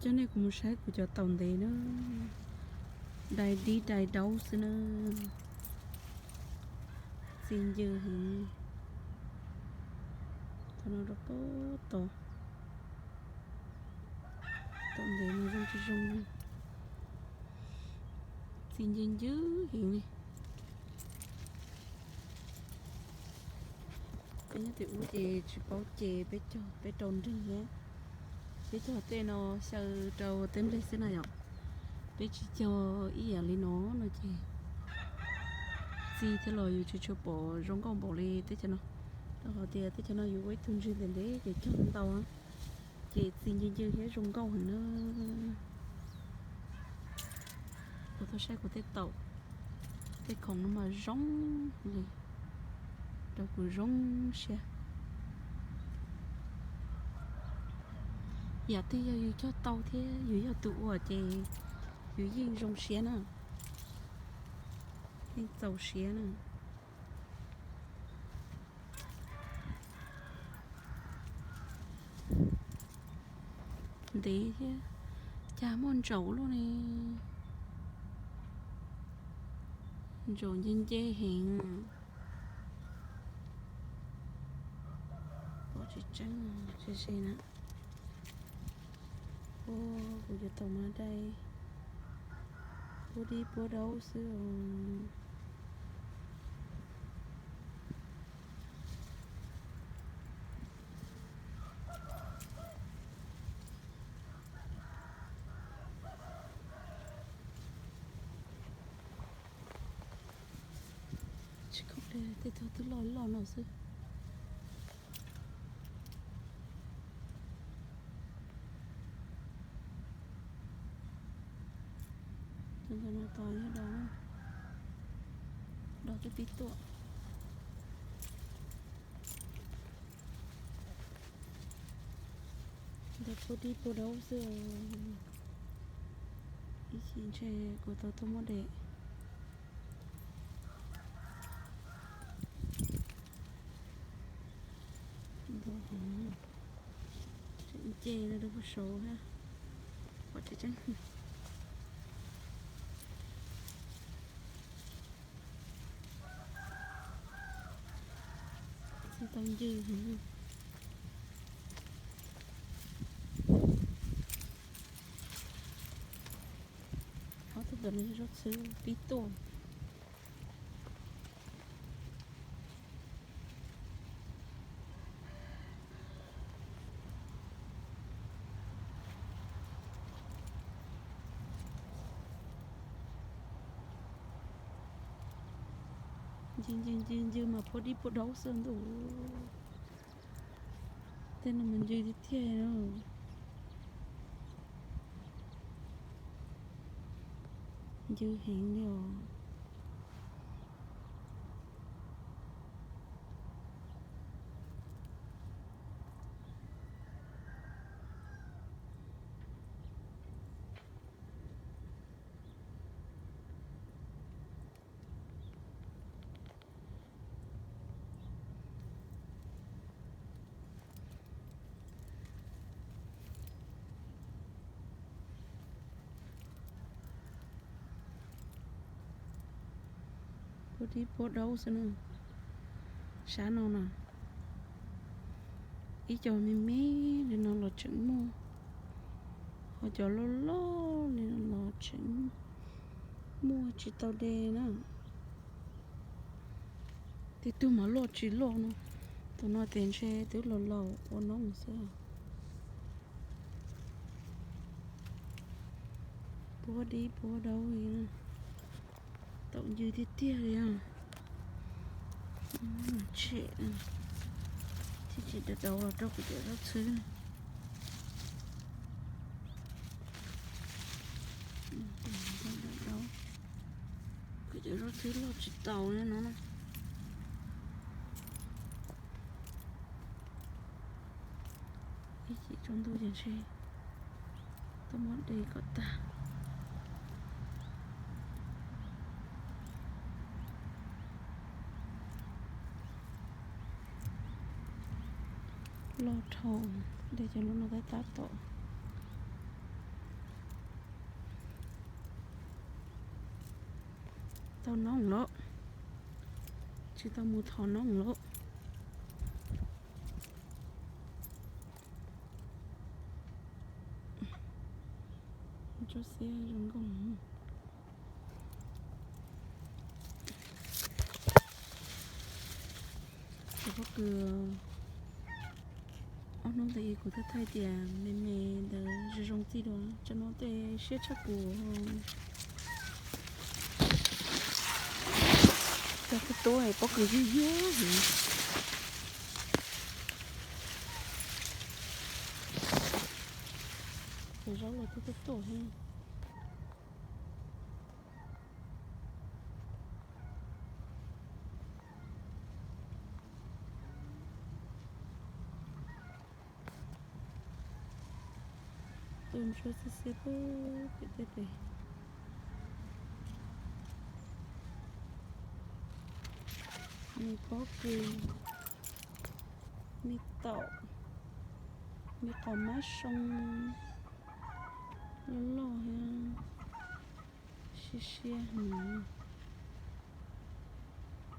Coj nej kuv mus saib kuv cov taum ntev na, dai dib dai daub xwb na, txi ncw heev. Thaum no rau pem tod, taum ntev mas zoo tsis zoo, txi ncw ncw heev li. Peb nyob tim ub ces tsis paub ces peb cog peb rau nreeg thiab. Peb cog tej no xyaw rau teb nplej xwb na yom. Peb tsis cog ib yam li no no ces txi thiab los yus tsis tshua pom zoo nkauj npaum li teb chaws no. Rau qhov tias teb chaws no yus ua ib tug ntswg ntev ntev ces cog ntau na, ces txi ncw ncw thiab zoo nkauj heev na. Kuv tuaj saib kuv tej taum, tej khoom no mas zoo li, rau kuv zoo siab. Yam twg yog yus cog tau thiab yus yog tus ua ces yus yeej zoo siab na, yeej txaus siab na. Ntev thiab, cas muaj ntsaum luaj ne. Ntsaum nce nce heev. Pom tsis tseeb, ze ze na. Ua, kuv cov taum mas dai puab dib puab daub xwb os. Tsis khoom li, tej tug twb loj loj no xwb. Tus ntawm no tos yog do, do twb pib tuaj. Ntawd puab dib puab daub xwb. Ib chim ntshe kuv tau tuaj muab de. Ntau heev, tseem nce no rau puag saud thiab. Pom tseeb tseeb. Txi tau ncw heev. Ob tug ntawm no yog zaub txhwb pib tuaj. Ncw ncw ncw ncw mas puab dib puab daub xwb ntuj. Tej no mas ncw tiag tiag no. Ncw heev li os. Puab dib puab daub xwb na. Sab no na, ib co me me li no los tseem muaj, ho cov loj loj li no los tseem muaj tsis tau de na. Tej tug mas loj tsis loj no, tus no ces ntshe twb laus laus ua noob xwb. Puab dib puab daub li, taum ncw tiag tiag li os. Tshem, tsis tsis dav dav los rau kuv cov zaub txhwb. Kuv cov zaub txhwb loj tsis tau li no na. Ib chim tsaus ntuj ces ntshe tuaj muab de kom tag. Loj dhau, de cov lub no tab tab tom. Tau noob lawm, tsis tau mus thov noob lawm. Tsob xiab zoo nkauj. Cov pob kws ob hnub ntawd kuv thaij thaij tias me me ntawd zoo zoo txij dua, tsam no tej siab tshaj kuv. Cov tuaj tuaj pob kws yug yug heev. Cov zaub los tuaj tuaj tuaj heev. Tuaj ntsuab xiab xiab pem tej pem. Me pob kws, me taum, me qos mab soo loj loj thiab. Siab siab heev.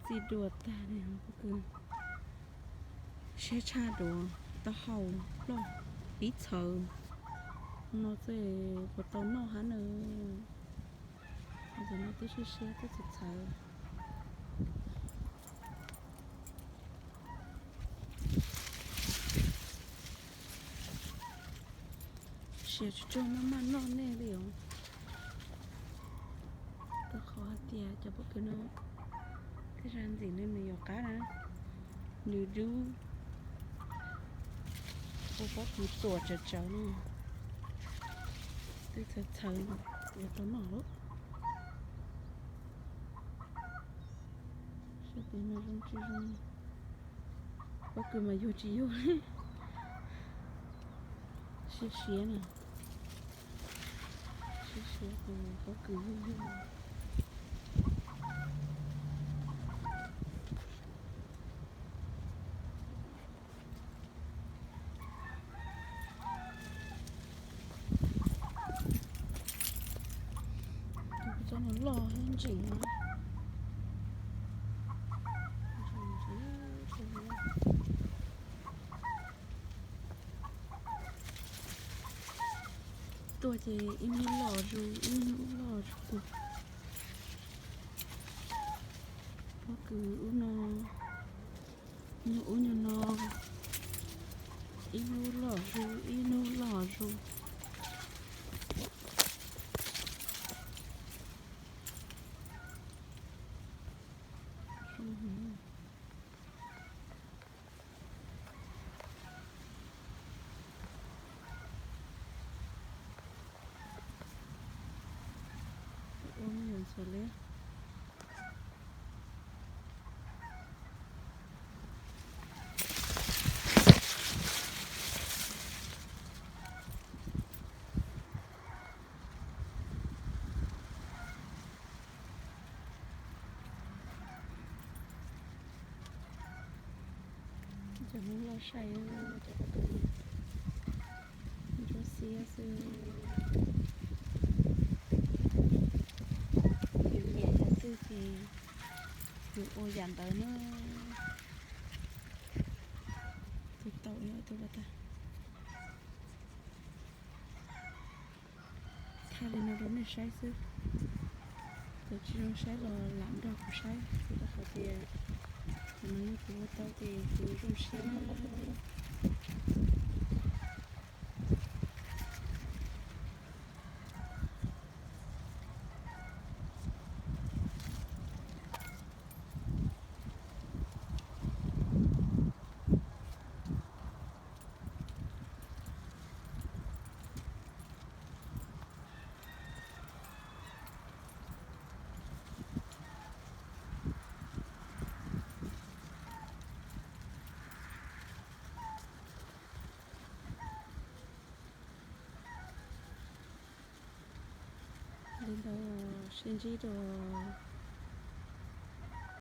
Txij dua tag li pob kws. Siab tshaj duav taub hau loj ib txhawv. No txawm puas tau noj hab na. Ntawm no twb siab siab twb txawv txhawv. Siav tsis tsuag maj maj noj nej li os. Rau qhov hais tias cov pob kws no tej zag ntxim li nws yuav qab na, nws dub. Ua pob kws tuam tsawv tsawv no, twb txhawv txhawv yuav tau noj lawm. Sab pem no zoo tsis zoo, pob kws mas yug tsis yug li. Siab siab na, siab siab tus pob kws yug yug. Tus tsob no loj thiab ntsim no. Tuaj ces ib hnub loj zus ib hnub loj zus. Pob kws ub no, nyuag ub nyuag no, ib hnub loj zus ib hnub loj zus. Ua me nyuam ntxuav li. Cov Hmoob loj sai, cov pob kws ntsuab xiab xwb. Yus nyiam yam twg ces yus ua yam ntawd na. Tus taum yog tus ua tag. Thaij li no rau nej saib xwb. Thaum tsis zoo saib los lam nrog kuv saib, rau qhov tias no yog kuv ua tau ces kuv zoo siab na. Li ntawd sib ntsib rau